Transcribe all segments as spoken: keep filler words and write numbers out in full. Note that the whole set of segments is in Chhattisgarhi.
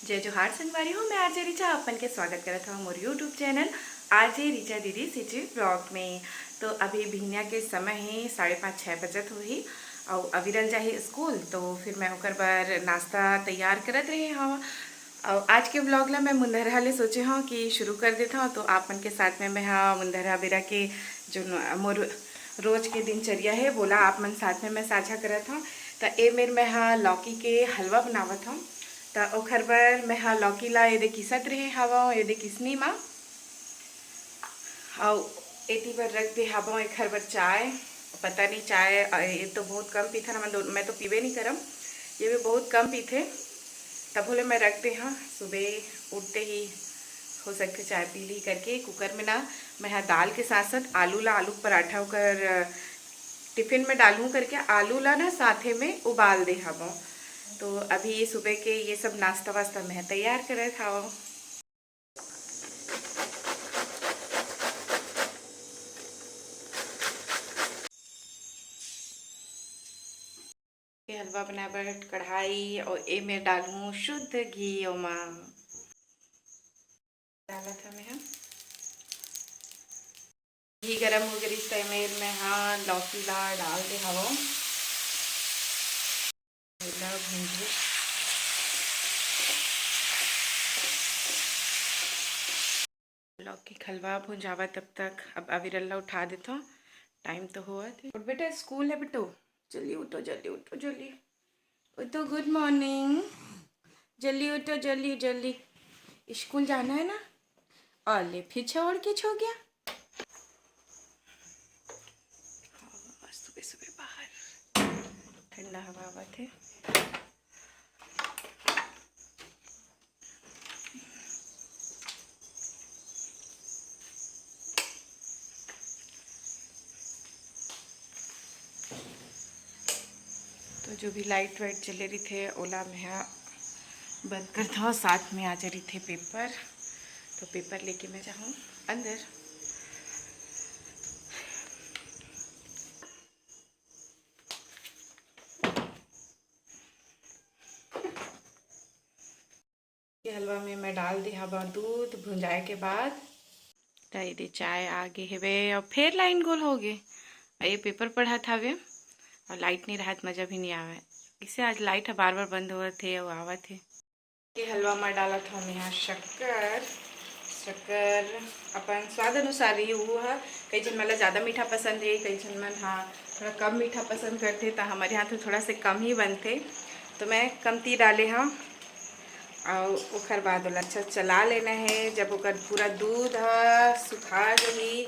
जय जोहार संगवारी हो, मैं आरजे रिचा, अपन के स्वागत करत हूँ मोर YouTube चैनल आरजे रिचा दीदी सिटी ब्लॉग में। तो अभी भिनिया के समय है, साढ़े पाँच, छः बजत होही, और अविरल जाही स्कूल, तो फिर मैं ओकर बर नाश्ता तैयार करत रहे हूँ। और आज के ब्लॉग ला मैं मुंदरहा ले सोचे हूँ कि शुरू कर देता हूँ, तो आप मन के साथ में मैं हा मुंदरहा बेरा के जो न-, मोर रोज के दिनचर्या है, वोला आप मन साथ में मैं साझा करत हूँ। तो ए मेर मैं हा लौकी के हलवा बनावत हूँ। त ओखर बर मैं हा लौकी ला एदे किसत रहे हवं, एदे किसनी मा। अउ एती बर रख दे हवं एखर बर चाय। पता नहीं चाय, अ, ये तो बहुत कम पीथन हमन दोनों, मैं तो पीबे नहीं करम, ये भी बहुत कम पीथे। तभो ले मैं रख दे हाँ, सुबह उठते ही हो सकथे चाय पी ली करके। कुकर में ना मैं हा दाल के साथ साथ आलू ला, आलू के पराठा ओकर, अ, टिफिन में डालूँ करके आलू ला ना साथे में उबाल दे हवं। तो अभी ये सुबह के ये सब नाश्ता वास्ता मैं तैयार करत हवं। के हलवा बनाए बर कढ़ाई अउ ए में डालहूँ शुद्ध घी ओमा। डालत हवे हम। घी गरम हो गइस त एमेर मैं हा लौकी ला डाल दे हवं। एला भूंजहूँ। लौकी के हलवा भुंजावा तब तक अब अविरल ला उठा देथव। टाइम तो होवत हे। उठ बेटा, स्कूल है बेटो, जल्दी उठो, जल्दी उठो, जल्दी उठो। गुड मॉर्निंग। जल्दी उठो, जल्दी जल्दी, स्कूल जाना है ना। और ले, फिर छोड़ के छो गया। हाँ, सुबह सुबह बाहर ठंडा हवा आवत हे। तो जो भी लाइट वाइट चले रहिथे ओला मैं हा बंद करत हव। साथ में आ जा रहिथे पेपर, तो पेपर लेके मैं जाहूँ अंदर। ये हलवा में मैं डाल दे हवा दूध भुंजाए के बाद। त ये दे चाय आ गे हेवे अउ फेर लाइन गोल हो गे। अउ ये पेपर पढ़त हवे अउ लाइट नहीं रहत मजा भी नहीं आवे। इसे आज लाइट ह बार बार बंद होवत हे अउ आवत हे। के हलवा में डालत हव मेहा शक्कर। शक्कर अपन स्वाद अनुसार ही वो ह। कई झन मन ला ज़्यादा मीठा पसंद हे, कई झन मन हा थोड़ा कम मीठा पसंद करथे, त हमर यहाँ तो थोड़ा से कम ही बनथे, तो मैं कमती डाले हव। अउ ओखर बाद ओला अच्छा चला लेना हे। जब ओकर पूरा दूध ह सुखा जही,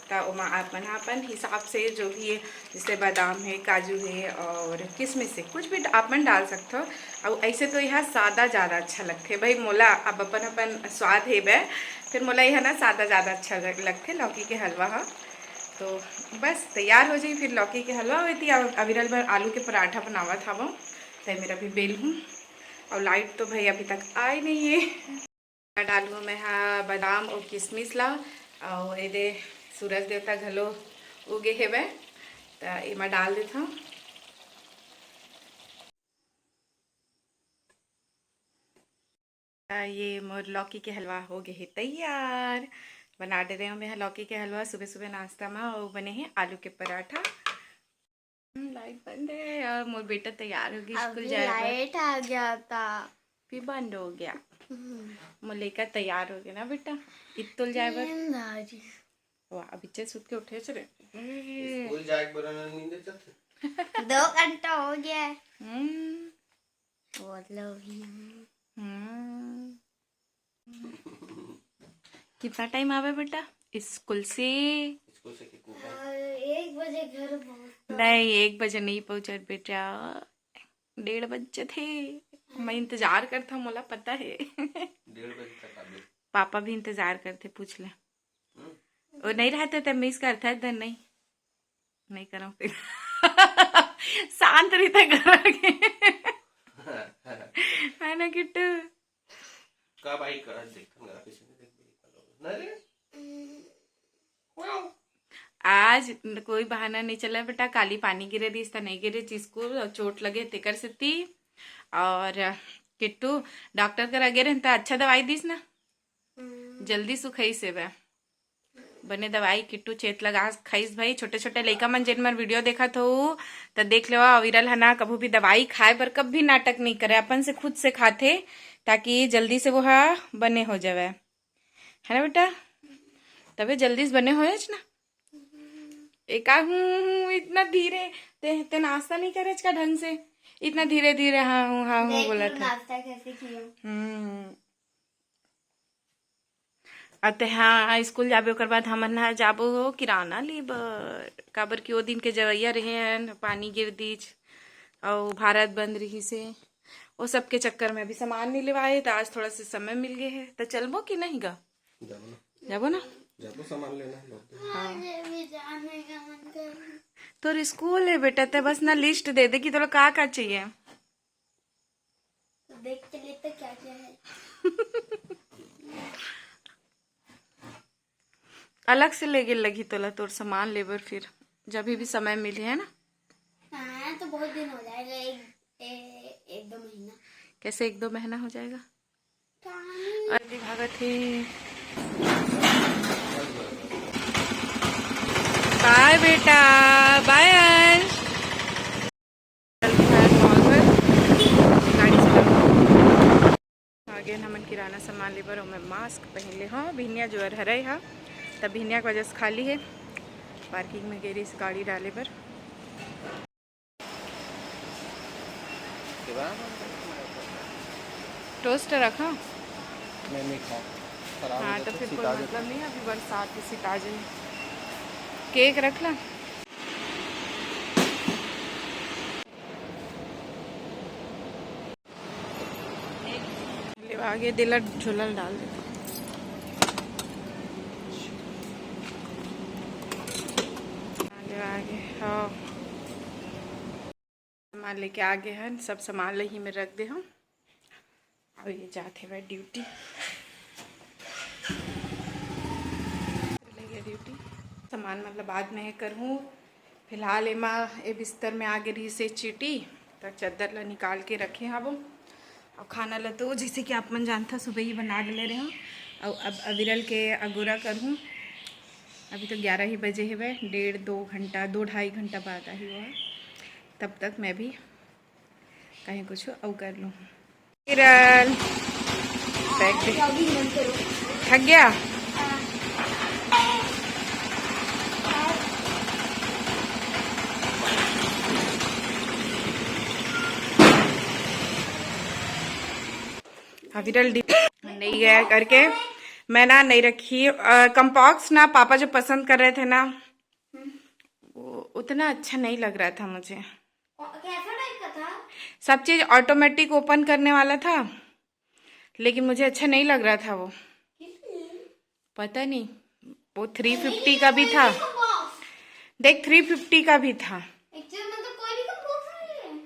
त ओमा आप मन ह अपन हिसाब से जो भी, जैसे बादाम हे, काजू हे और किशमिश हे, कुछ भी आप मन डाल सकथव। अउ ऐसे तो यह सादा ज़्यादा अच्छा लगथे भाई मोला, अब अपन अपन स्वाद हेबे, फिर मोला यह ना सादा ज़्यादा अच्छा लग-, लगथे लौकी के हलवा ह। तो बस तैयार हो जाही फिर लौकी के हलवा। वैती अविरल बर आलू के पराठा बनावत हवं, त मेरा भी बेल हूँ। अउ लाइट तो भाई अभी तक आए नहीं है। डालहूँ मैं हा बादाम अउ किशमिश ला, अउ एदे सूरज देवता घलो उगे हेवय, त एमा डाल देथव। त ये मोर लौकी के हलवा हो गे हे तैयार। बना डरे हव मैं हा लौकी के हलवा सुबह सुबह नाश्ता मा, अउ बने हे आलू के पराठा। हम्म, लाइट बंद है और मोर बेटा तैयार हो गया स्कूल अभी जाए बर। लाइट आ गया था। फिर बंद हो गया। हम्म। मोर लइका तैयार हो गया ना बेटा, इत्तुल जाए बर। नींद आ रही। वाह, अभी चे सुत के उठे से रे। स्कूल जाए बर ना नींद चलते। दो घंटा हो गया है। हम्म। मतलब ही। हम्म। कितना टाइम आवे बेटा स्कूल से? स्कूल से कितना टाइम? अ, एक बजे घर पहुंचता। नहीं, एक बजे नहीं पहुंचत बेटा, डेढ़ बज जथे। मैं इंतजार करता हूँ, मोला पता है। डेढ़ बजे तक आबे। पापा भी इंतजार करते, पूछ ले। हम्म। वो नहीं रहते तो मिस करता है, तो नहीं, नहीं करो फिर। शांत रहता करोगे। है ना किट्टू? का भाई कर देखन गा, किसी ने देख भी नहीं पालो। ना रे? वाओ। आज न-, कोई बहाना नहीं चला बेटा, काली पानी गिरे रहिस त नहीं गिरे स्कूल और चोट लगे तेकर सेती। और किट्टू डॉक्टर करा गे रहिन त अच्छा दवाई दिस ना, जल्दी सुखइस हे बे। बने दवाई किट्टू चेत लगा खाइस भाई। छोटे छोटे लइका मन जेन मन वीडियो देखत हो त देख लेवा, अविरल ह ना कभू भी दवाई खाए बर कभी नाटक नहीं करे, अपन से खुद से खाथे ताकि जल्दी से वो ह बने हो जावे, है ना बेटा? तबे जल्दी से बने होएच ना। एका हूँ हूँ इतना धीरे, ते ते नाश्ता नहीं करेच का ढंग से? इतना धीरे धीरे हाँ हूँ हाँ हूँ देख, बोला मैं था। नाश्ता कैसे किया? हम्म। अते हाँ, स्कूल जाबे, ओकर बाद हमन ह जाबो किराना ले बर, काबर कि ओ दिन के जवैया रहे हन, पानी गिर दीच, अउ भारत बंद रहिस हे, ओ सब के चक्कर में अभी सामान नहीं लेवाए, त आज थोड़ा सा समय मिल गए है, त चलबो कि नहीं गा? जाबो ना। जाबो ना? जाबो, सामान लेना है बहुत। हाँ। मुझे भी जाने का मन कर रहा है। तोर स्कूल है बेटा, ते बस ना लिस्ट दे दे कि तोला का का चाहिए। तो देख के लेते क्या क्या है। अलग से लेगे लगही तोला तोर सामान लेबर, फिर जब भी समय मिले, है ना? हाँ, तो बहुत दिन हो जाएगा, एक ए, एक दो महीना। कैसे एक दो महीना हो जाएगा? अरे भागत हे। बाय बेटा, बाय अंश। चलते हैं मॉल पर, गाड़ी से आ गए हमन किराना सामान ले बर। ओमे मास्क पहन ले हो, बिहनिया जो हरय हा, तब बिहनिया के वजह से खाली है, पार्किंग में गे रहिस गाड़ी डाले बर। टोस्ट रखा? मैं नहीं खाऊँ, खराब हो हाँ, तो जाता, फिर कोई सिता जाता। मतलब नहीं, अभी बरसात है, सिता जाए। केक रख ला। ले आगे दिला झोला डाल दे। ले आगे, हाँ। सामान लेके आ गए हैं, सब सामान ले ही में रख दे हम। अब ये जाते हुए ड्यूटी, चले गए ड्यूटी। सामान मतलब बाद में करहूँ, फिलहाल एमा ए बिस्तर में आ गे रहिस हे चींटी, त चद्दर ला निकाल के रखे हवं। अउ खाना ला तो जैसे कि आप मन जानथा सुबह ही बना ले रहे हूँ। अउ अब अविरल के अगोरा करहूँ। अभी तो ग्यारह ही बजे हेवय, डेढ़ दो घंटा, दो ढाई घंटा बाद आही वो, तब तक मैं भी कहीं कुछ अउ कर लूँ। किरण, बैठ के। थक गया? हाँ, विरल डि-, नहीं गया करके मैं ना नहीं रखी। कम्पॉक्स ना पापा जो पसंद कर रहे थे ना, वो उतना अच्छा नहीं लग रहा था मुझे। कैसा टाइप का था? सब चीज ऑटोमेटिक ओपन करने वाला था, लेकिन मुझे अच्छा नहीं लग रहा था वो। पता नहीं, वो थ्री फिफ्टी का भी था। देख, थ्री फिफ्टी का भी था।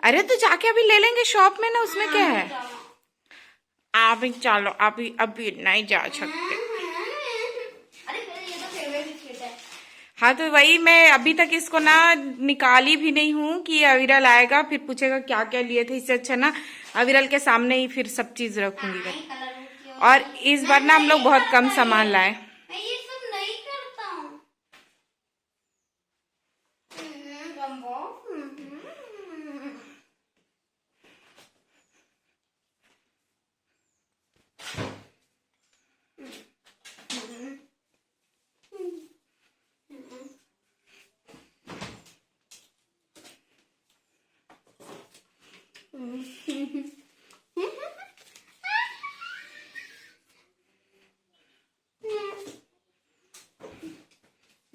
अरे, तो जाके अभी ले लेंगे शॉप में ना, उसमें क्या है? आप ही चलो, अभी अभी नहीं जा सकते। हाँ, तो वही, मैं अभी तक इसको ना निकाली भी नहीं हूँ कि अविरल आएगा फिर पूछेगा क्या क्या लिए थे। इससे अच्छा ना अविरल के सामने ही फिर सब चीज रखूंगी घर। और इस बार ना हम लोग बहुत कम सामान लाए।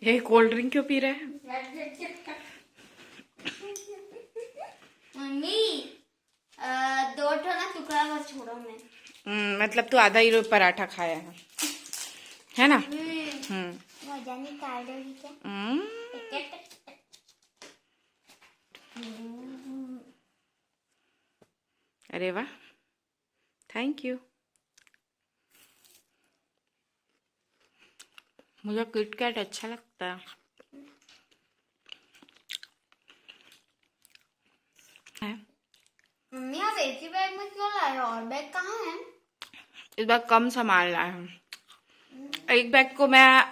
ये कोल्ड ड्रिंक क्यों पी रहे हैं? मम्मी, दो ठो ना टुकड़ा बस छोड़ा मैं। हम्म, मतलब तू आधा ही रो पराठा खाया है, है ना? हम्म। हम्म। मजा निकाल दोगी क्या? हम्म। अरे वाह, थैंक यू। मुझे किटकैट अच्छा लगता है। मम्मी, आप एक ही बैग में क्यों लाए हो? और बैग कहाँ है? इस बार कम सामान लाए हैं। एक बैग को मैं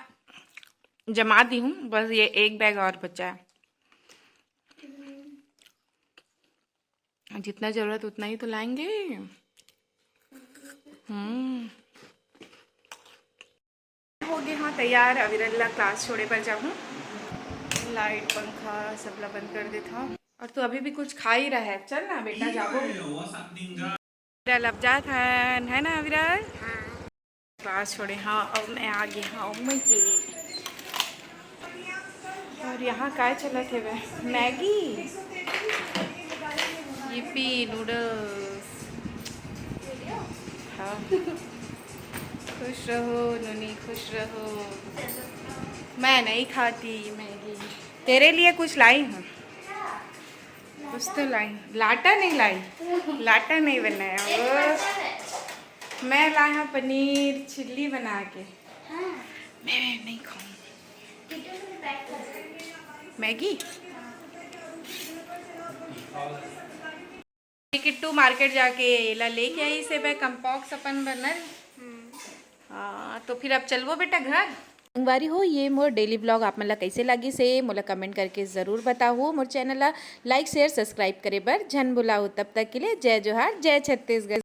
जमा दी हूँ, बस ये एक बैग और बचा है। जितना जरूरत उतना ही तो लाएंगे। हम्म। हो गए हाँ तैयार, अविरल ला क्लास छोड़े बर जाहूँ। लाइट पंखा सबला बंद कर देता हूँ। और तू अभी भी कुछ खा ही रहा है, चल ना बेटा, जाबो। अविरल अब जात हन, है ना अविरल? क्लास छोड़े हाँ, अब मैं आ गई हाँ अम्मा के। और यहाँ काय चलत हे बे? Maggi, Yippee noodles. हाँ, खुश रहो नूनी, खुश रहो। मैं नहीं खाती मैगी। तेरे लिए कुछ लाई हूँ, कुछ तो लाई। लाटा नहीं लाई, लाटा नहीं बनाया वो। मैं लाया हूँ पनीर चिल्ली बना के। मैं नहीं खाऊँ। मैगी। किट्टू मार्केट जाके एला लेके आई से बे कम्पॉक्स अपन बर ना रे। हाँ, तो फिर अब चलबो बेटा घर। संगवारी हो, ये मोर डेली ब्लॉग आप मन ला कैसे लगिस हे, मोला कमेंट करके ज़रूर बताहू। मोर चैनल ला लाइक, शेयर, सब्सक्राइब करे बर झन भुलाहू। तब तक के लिए जय जोहार, जय छत्तीसगढ़।